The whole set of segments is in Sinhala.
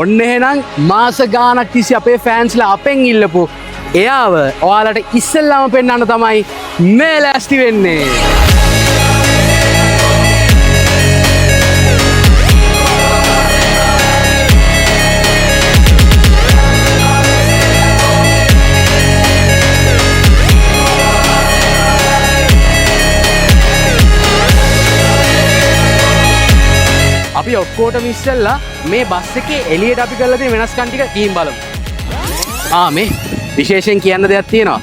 ඔන්න එහෙනම් මාස ගාණක් තිස්සේ අපේ ෆෑන්ස්ලා අපෙන් ඉල්ලපු එයාව ඔයාලට ඉස්සෙල්ලාම පෙන්වන්න තමයි මේ ලෑස්ති වෙන්නේ. අපි ඔක්කොටම ඉස්සෙල්ලා මේ බස් එකේ එළියට අපි කරලා තියෙන වෙනස්කම් ටික ගිහින් බලමු. මේ විශේෂයෙන් කියන්න දෙයක් තියෙනවා.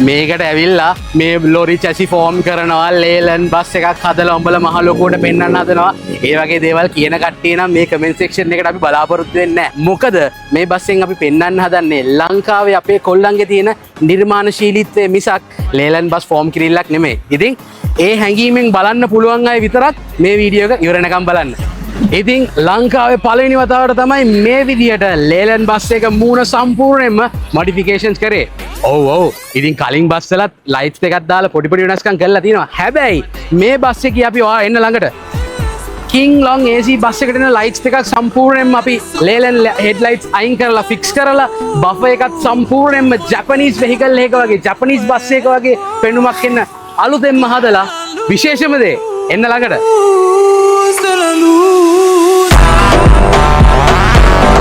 මේකට ඇවිල්ලා මේ ලොරි චැසි ෆෝම් කරනවා, ලේලන් බස් එකක් හදලා උඹලා මහ ලොකුවට පෙන්වන්න හදනවා. ඒ වගේ දේවල් කියන කට්ටිය නම් මේ කමෙන්ට් සෙක්ෂන් එකට අපි බලාපොරොත්තු වෙන්නේ නැහැ. මොකද මේ බස් එකෙන් අපි පෙන්වන්න හදන්නේ ලංකාවේ අපේ කොල්ලන්ගේ තියෙන නිර්මාණශීලීත්වය මිසක් ලේලන් බස් ෆෝම් කිරිල්ලක් නෙමෙයි. ඉතින් ඒ හැඟීමෙන් බලන්න පුළුවන් අය විතරක් මේ වීඩියෝ එක ඉවර වෙනකම් බලන්න. ඉතින් ලංකාවේ පළවෙනි වතාවට තමයි මේ විදියට ලේලන් බස් එක මූණ සම්පූර්ණයෙන්ම මොඩිෆිකේෂන්ස් කරේ. ඔව් ඔව්. ඉතින් කලින් බස් වලත් ලයිට්ස් දෙකක් දාලා පොඩි පොඩි වෙනස්කම් කරලා තියෙනවා. හැබැයි මේ බස් එකේ අපි ඔයා එන්න ළඟට කිං ලොං AC bus එකට එන ලයිට්ස් දෙකක් සම්පූර්ණයෙන්ම අපි ලේලන් හෙඩ්ලයිට්ස් අයින් කරලා ෆික්ස් කරලා බෆර් එකත් සම්පූර්ණයෙන්ම ජපනීස් වෙහිකල් එකක වගේ, ජපනීස් බස් එකක වගේ පෙනුමක් එන්න අලුතෙන්ම හදලා, විශේෂම දේ එන්න ළඟට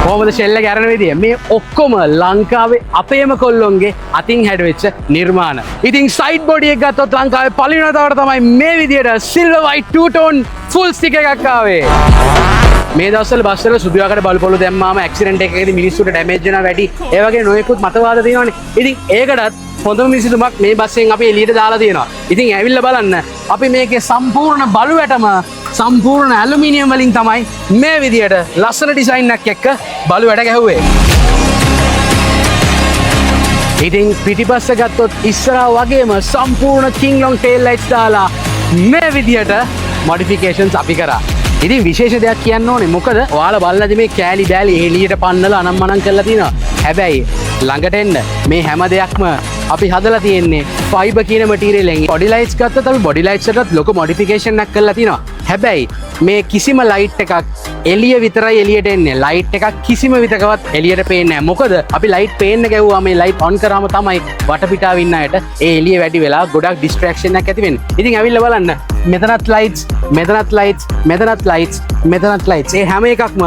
කොහොමද ෂෙල් එක ඇරෙන විදිය, මේ ඔක්කොම ලංකාවේ අපේම කොල්ලොන්ගේ අතින් හැඩවෙච්ච නිර්මාණ. ඉතින් සයිඩ් බොඩි එක ගත්තොත් ලංකාවේ පළවෙනි වතාවට තමයි මේ විදියට silver white two tone full sticker එකක් ආවේ. මේ දවස්වල බස් වල සුදු යකඩ බලු පොළු දැම්මාම ඇක්සිඩන්ට් එකකදී මිනිස්සුන්ට ඩැමේජ් වෙනවා වැඩි. ඒ වගේ නොයෙකුත් මතවාද තියෙනවනේ. ඉතින් ඒකටත් හොඳම විසඳුමක් මේ බස් එකෙන් අපි එළියට දාලා තියෙනවා. ඉතින් ඇවිල්ලා බලන්න, අපි මේකේ සම්පූර්ණ බලු වැටම සම්පූර්ණ ඇලුමිනියම් වලින් තමයි මේ විදියට ලස්සන ඩිසයින් එකක් එක්ක බලු වැට ගැහුවේ. ඉතින් පිටිපස්ස ගත්තොත් ඉස්සරහා වගේම සම්පූර්ණ කිං ලොං ටේල් ලයිට්ස් දාලා මේ විදියට මොඩිෆිකේෂන්ස් අපි කරා. ඉතින් විශේෂ දෙයක් කියන්න ඕනේ. මොකද ඔයාලා බලලාද මේ කෑලි බෑලි එළියට පන්නලා අනම්මනම් කරලා තියෙනවා. හැබැයි ළඟට එන්න, මේ හැම දෙයක්ම අපි හදලා තියෙන්නේ ෆයිබර් කියන මටීරියල් එකෙන්. බොඩි ලයිට්ස් ගත්තොත් අපි බොඩි ලයිට්ස් වලටත් ලොකු මොඩිෆිකේෂන් එකක් කරලා තියෙනවා. හැබැයි මේ කිසිම ලයිට් එකක් එළිය විතරයි එළියට එන්නේ. ලයිට් එකක් කිසිම විටකවත් එළියට පේන්නේ නැහැ. මොකද අපි ලයිට් පේන්න ගැහුවා මේ ලයිට් ඔන් කරාම තමයි වටපිටාව ඉන්න අයට ඒ එළිය වැඩි වෙලා ගොඩක් ඩිස්ට්‍රැක්ෂන් එකක් ඇති වෙන්නේ. ඉතින් ඇවිල්ලා බලන්න, මෙතනත් ලයිට්ස්, මෙතනත් ලයිට්ස්, මෙතනත් ලයිට්ස්, මෙතනත් ලයිට්ස්. ඒ හැම එකක්ම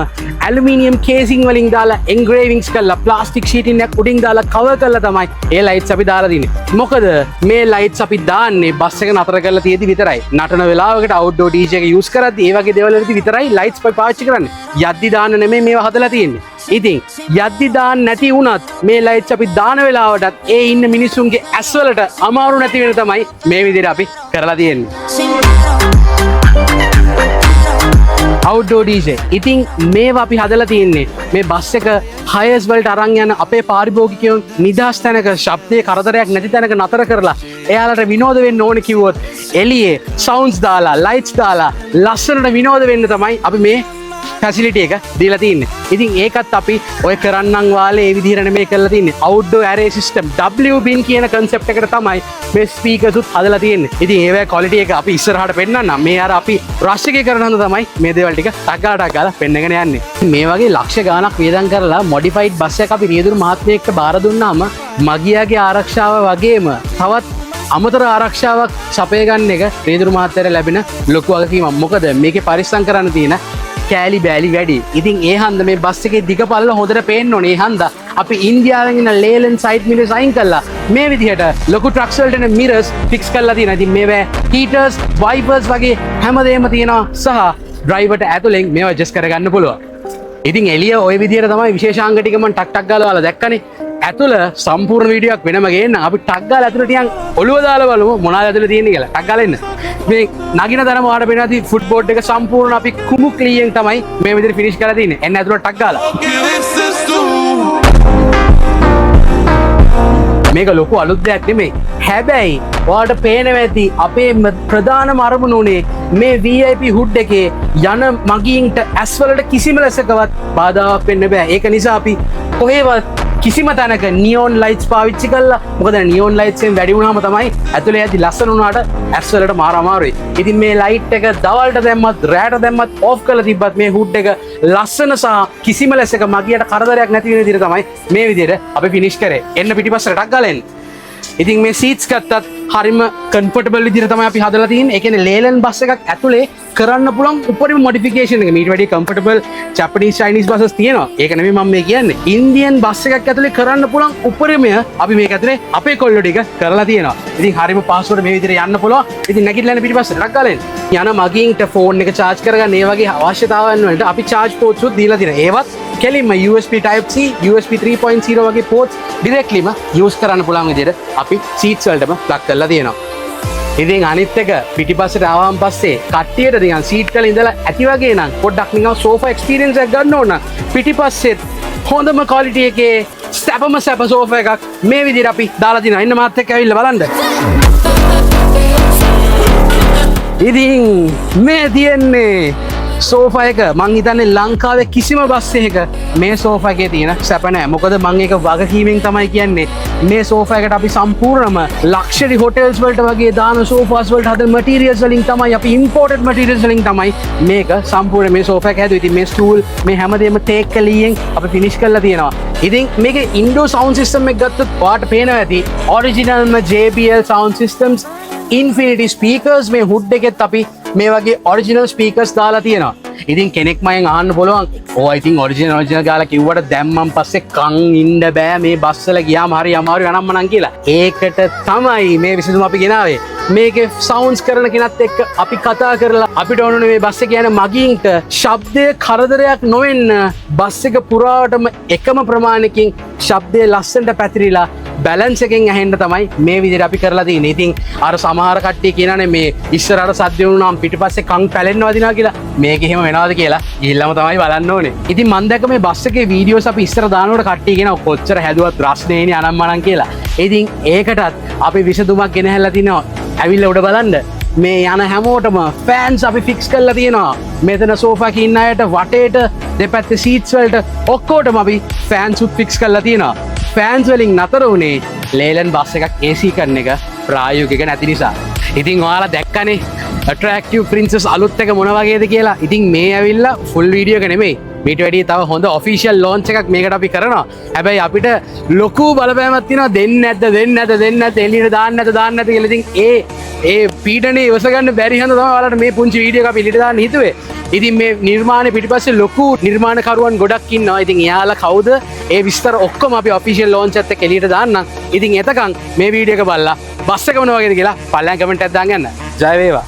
ඇලුමිනියම් කේසිං වලින් දාලා එන්ග්‍රේවිංස් කරලා ප්ලාස්ටික් ෂීටින් එකක් උඩින් දාලා කවර් කරලා තමයි ඒ ලයිට්ස් අපි දාලා තියෙන්නේ. මොකද මේ ලයිට්ස් අපි දාන්නේ බස් එක නතර කරලා තියෙදි විතරයි. නටන වෙලාවකට අවුට්ඩෝර් DJ එක යූස් කරද්දි ඒ වගේ දේවල් වලදී විතරයි ලයිට්ස් අපි පාවිච්චි කරන්නේ. යද්දි දාන්න නෙමෙයි මේවා හදලා තියෙන්නේ. ඉතින් යද්දි දාන්න නැති වුණත් මේ ලයිට්ස් අපි දාන වෙලාවටත් ඒ ඉන්න මිනිස්සුන්ගේ ඇස් වලට අමාරු නැති වෙන තමයි මේ විදිහට අපි කරලා තියෙන්නේ. Outdoor DJ. ඉතින් මේවා අපි හදලා තියෙන්නේ මේ බස් එක හයර්ස් වලට අරන් යන අපේ පාරිභෝගිකයන් නිදහස් තැනක, ශබ්දයේ කරදරයක් නැති තැනක නතර කරලා එයාලට විනෝද වෙන්න ඕනේ කිව්වොත් එළියේ සවුන්ඩ්ස් දාලා ලයිට්ස් දාලා ලස්සනට විනෝද වෙන්න තමයි අපි මේ ෆැසිලිටි එක දීලා තින්නේ. ඉතින් ඒකත් අපි ඔය කරන්නම් වාලේ ඒ විදිහට නෙමෙයි කරලා තින්නේ. Outdoor array system W bin කියන කන්සෙප්ට් එකට තමයි මේ ස්පීකර්ස් උත් හදලා තියෙන්නේ. ඉතින් ඒවැ ක්වොලිටි එක අපි ඉස්සරහට පෙන්නන්නම්. මේ අර අපි රෂ් එකේ කරන හන්ද තමයි මේ දේවල් ටික ටක් ගාලා ටක් ගාලා පෙන්නගෙන යන්නේ. මේ වගේ ලක්ෂ ගාණක් වියදම් කරලා මොඩිෆයිඩ් බස් එකක් අපි රියදුරු මහත්මයෙක්ට බාර දුන්නාම මගියාගේ ආරක්ෂාව වගේම තවත් අමතර ආරක්ෂාවක් සපය ගන්න එක රියදුරු මහත්තයාට ලැබෙන ලොකු වගකීමක්. මොකද මේකේ පරිස්සම් කරන්න තියෙන කෑලි බෑලි වැඩි. ඉතින් ඒ හන්ද මේ බස් එකේ දිග පළල හොඳට පේන්න ඕනේ. ඒ හන්ද අපි ඉන්දියාවෙන් එන ලේලන් සයිඩ් මිරර්ස් අයින් කළා. මේ විදිහට ලොකු ට්‍රක්ස් වලට එන මිරර්ස් ෆික්ස් කරලා තියෙනවා. ඉතින් මේවැ හීටර්ස්, වයිපර්ස් වගේ හැමදේම තියෙනවා සහ ඩ්‍රයිවර්ට ඇතුලෙන් මේවා ඇඩ්ජස්ට් කරගන්න පුළුවන්. ඉතින් එළිය ඔය විදිහට තමයි විශේෂාංග ටික මං ටක් ටක් ගාලා ඔයාලා දැක්කනේ. ඇතුළ සම්පූර්ණ වීඩියෝ එකක් වෙනම ගේන්න. අපි ටක් ගාලා ඇතුළට ටිකන් ඔළුව දාලා බලමු මොනවද ඇතුළේ තියෙන්නේ කියලා. ටක් ගාලා එන්න. මේ නගින තරම ඔයාලට පේනවා ඇති ෆුට් බෝඩ් එක සම්පූර්ණ අපි කුමු ක්ලීයෙන් තමයි මේ විදිහට ෆිනිෂ් කරලා තියෙන්නේ. එන්න ඇතුළට ටක් ගාලා. මේක ලොකු අලුත් දෙයක් නෙමෙයි. හැබැයි ඔයාලට පේනවා ඇති අපේ ප්‍රධානම අරමුණ උනේ මේ VIP hood එකේ යන මගීන්ට ඇස් වලට කිසිම ලෙසකවත් බාධාවක් වෙන්න බෑ. ඒක නිසා අපි කොහේවත් කිසිම තැනක නියෝන් ලයිට්ස් පාවිච්චි කරලා, මොකද නියෝන් ලයිට්ස් එකෙන් වැඩි වුණාම තමයි ඇතුලේ ඇති ලස්සන වුණාට ඇස් වලට මාර අමාරුයි. ඉතින් මේ ලයිට් එක දවල්ට දැම්මත් රැට දැම්මත් ඔෆ් කරලා තිබ්බත් මේ හුඩ් එක ලස්සන සහ කිසිම ලෙසක මගියට කරදරයක් නැති වෙන විදිහට තමයි මේ විදිහට අපි ෆිනිෂ් කරේ. එන්න පිටිපස්සට ටක් ගාලා එන්න. ඉතින් මේ සීට්ස් ගත්තත් හරිම කම්ෆර්ටබල් විදිහට තමයි අපි හදලා තියෙන්නේ. ඒ කියන්නේ ලේලන් බස් එකක් ඇතුලේ කරන්න පුළුවන් උපරිම මොඩිෆිකේෂන් එක. මීට වැඩිය කම්ෆර්ටබල් ජපනීස්, චයිනීස් බසස් තියෙනවා. ඒක නෙමෙයි මම මේ කියන්නේ. ඉන්දියන් බස් එකක් ඇතුලේ කරන්න පුළුවන් උපරිමය අපි මේක ඇතුලේ අපේ කොල්ලෝ ටික කරලා තියෙනවා. ඉතින් හරිම පහසුවට මේ විදිහට යන්න පුළුවන්. ඉතින් නැගිටලා යන පිටිපස්සට ටක් ගාලා එන්න. යන මගින්ට ෆෝන් එක චාර්ජ් කරගන්න ඒ වගේ අවශ්‍යතාවන් වලට අපි චාර්ජ් පෝට්ස් උත් දීලා තියෙනවා. ඒවත් කෙලින්ම USB Type C, USB 3.0 වගේ පෝට්ස් ඩිරෙක්ට්ලිම යූස් කරන්න පුළුවන් විදිහට අපි සීට්ස් වලටම ප්ලග් කරලා තියෙනවා. ඉතින් අනිත් එක පිටිපස්සට ආවම පස්සේ කට්ටියට නිකන් සීට් වල ඉඳලා ඇති වගේ නම් පොඩ්ඩක් නිකන් සෝෆා එක්ස්පීරියන්ස් එකක් ගන්න ඕන නම් පිටිපස්සෙත් හොඳම ක්වොලිටි එකේ සැපම සැප සෝෆා එකක් මේ විදිහට අපි දාලා තිනවා. එන්න මාත් එක්ක ඇවිල්ලා බලන්න. ඉතින් මේ තියෙන්නේ සෝෆා එක. මං හිතන්නේ ලංකාවේ කිසිම බස් එකක මේ සෝෆා එකේ තියෙන සැප නෑ. මොකද මං ඒක වගකීමෙන් තමයි කියන්නේ. මේ සෝෆා එකට අපි සම්පූර්ණම ලක්ෂරි හොටෙල්ස් වලට වගේ දාන සෝෆාස් වලට හදන මටීරියල්ස් වලින් තමයි අපි, ඉම්පෝටඩ් මටීරියල්ස් වලින් තමයි මේක සම්පූර්ණ මේ සෝෆා එක හැදුවේ. ඉතින් මේ ස්ටූල් මේ හැමදේම තේක් කලියෙන් අපි ෆිනිෂ් කරලා තියෙනවා. ඉතින් මේකේ ඉන්ඩෝර් සවුන්ඩ් සිස්ටම් එක ගත්තොත් ඔයාට පේනවා ඇති ඔරිජිනල්ම JBL sound systems, Infinity speakers. මේ හුඩ් එකෙත් අපි මේ වගේ ඔරිජිනල් ස්පීකර්ස් දාලා තියෙනවා. ඉතින් කෙනෙක් මගෙන් අහන්න පුළුවන්, "ඕ ඉතින් ඔරිජිනල් ඔරිජිනල් ගාලා කිව්වට දැන් මං පස්සේ කන් ඉන්න බෑ, මේ බස් වල ගියාම හරි අමාරු අනම්මනම්" කියලා. ඒකට තමයි මේ විසඳුම අපි ගෙනාවේ. මේකේ සවුන්ඩ්ස් කරන කෙනත් එක්ක අපි කතා කරලා අපිට ඕන මේ බස් එක යන මගින්ට ශබ්දය කරදරයක් නොවෙන්න, බස් එක පුරාවටම එකම ප්‍රමාණයකින් ශබ්දය ලස්සනට පැතිරිලා බැලන්ස් එකෙන් ඇහෙන්න තමයි මේ විදිහට අපි කරලා තියෙන්නේ. ඉතින් අර සමහර කට්ටිය කියනනේ මේ ඉස්සරහට සද්ද වුණාම පිටිපස්සේ කන් පැලෙන්න වදිනවා කියලා. මේක එහෙම වෙනවද කියලා ගිහිල්ලාම තමයි බලන්න ඕනේ. ඉතින් මං දැක්ක මේ බස් එකේ වීඩියෝස් අපි ඉස්සර දානකොට කට්ටිය කියනවා කොච්චර හැදුවත් රස්නේනේ අනම්මනම් කියලා. ඉතින් ඒකටත් අපි විසඳුමක් ගෙනහැල්ලා තිනවා. ඇවිල්ලා උඩ බලන්න. මේ යන හැමෝටම ෆෑන්ස් අපි ෆික්ස් කරලා තියෙනවා. මෙතන සෝෆා එකේ ඉන්න අයට වටේට දෙපැත්තේ සීට්ස් වලට ඔක්කොටම අපි ෆෑන්ස් උත් ෆික්ස් කරලා තියෙනවා. ෆෑන්ස් වලින් නතර වුණේ ලේලන් බස් එකක් AC කරන එක ප්‍රායෝගික නැති නිසා. ඉතින් ඔයාලා දැක්කනේ ඇට්‍රැක්ටිව් ප්‍රින්සස් අලුත් එක මොන වගේද කියලා. ඉතින් මේ ඇවිල්ලා ෆුල් වීඩියෝ එක නෙමෙයි. මීට වැඩිය තව හොඳ ඔෆිෂියල් ලොන්ච් එකක් මේකට අපි කරනවා. හැබැයි අපිට ලොකු බලපෑමක් තියෙනවා දෙන්නේ නැද්ද, දෙන්නේ නැද්ද, දෙන්නේ නැද්ද, එළියට දාන්න නැද්ද, දාන්න නැද්ද කියලා. ඉතින් ඒ ඒ පීඩනේ ඉවස ගන්න බැරි හන්ද තමයි ඔයාලට මේ පුංචි වීඩියෝ එක අපි එළියට දාන්න හිතුවේ. ඉතින් මේ නිර්මාණය පිටිපස්සේ ලොකු නිර්මාණකරුවන් ගොඩක් ඉන්නවා. ඉතින් එයාලා කවුද? ඒ විස්තර ඔක්කොම අපි ඔෆිෂියල් ලොන්ච් එකත් එක්ක එළියට දාන්නම්. ඉතින් එතකන් මේ වීඩියෝ එක බලලා බස් එක මොන වගේද කියලා පල්ලෙන් කමෙන්ට් එකක් දාන්න යන්න. ජය වේවා.